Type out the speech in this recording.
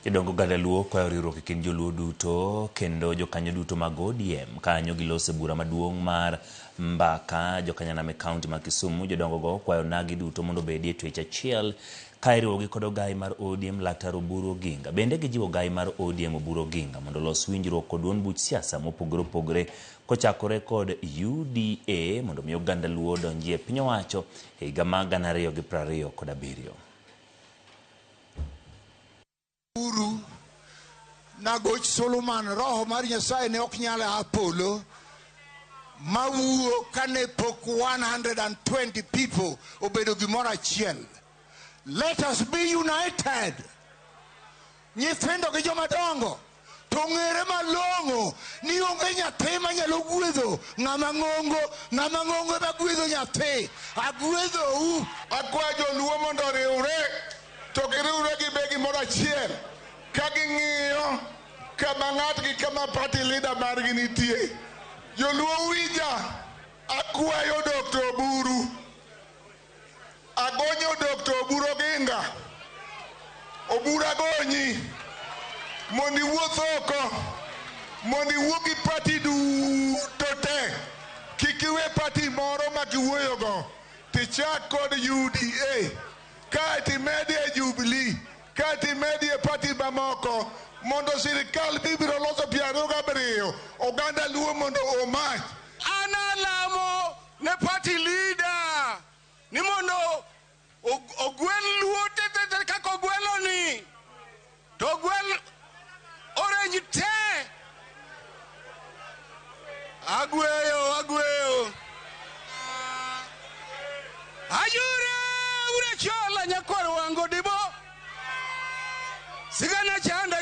Jodong oganda Luo kwayo riwruok e kind joluo duto kendo jokanyo duto mag ODM kanyo giloso bura maduong' mar mbaka jokanyanam e kaunti ma Kisumu. Jodongo go kwayo nagi duto mondo obedi e twech achiel ka iriwogi kod ogai mar ODM Laktar Oburu Oginga. Bende gijiwo ogai mar ODM Oburu Oginga mondo olos winjruok kod duond buch siasa mopogore opogore kochakore kod UDA mondo mi oganda Luo odonji e piny owacho e higa mar 2027. Uru nagoch Solomon roho mar Nyasaye ne ok nyal a polo mawuo kane pok 120 people obedo gimoro achiel. Let us be united. Nyithindo gi joma dongo to ng'ere malong'o ni onge nyathi manyalo gwedho ng'ama ng'ongo, ng'ama ng'ongo ema gwedho nyathi. Agwedhou. Akwa joluo mondo oriwre to giriwre gibe gimoro achiel ka ging'iyo kama ng'atgi kama party leader margi nitie. Joluo winja, akwayo Dr. Oburu, agonyo Dr. Oburu Oginga, Oburu agonyi mondo iwuoth oko, mondo iwuo gi party duto te, kik iwe party moro ma giwuoyogo, tichak kod UDA, kaeto imedie Jubilee, kaeto imedie party mamoko, mondo sirikal mibiro loso 27 oganda Luo mondo omach. An alamo ne party leader ni mondo ogwel Luo te te te kaka ogwelo ni to ogwel Orange te. Agweyo, agweyo. Ajure ure chola nyakwar wango dibo. Sigana chanda.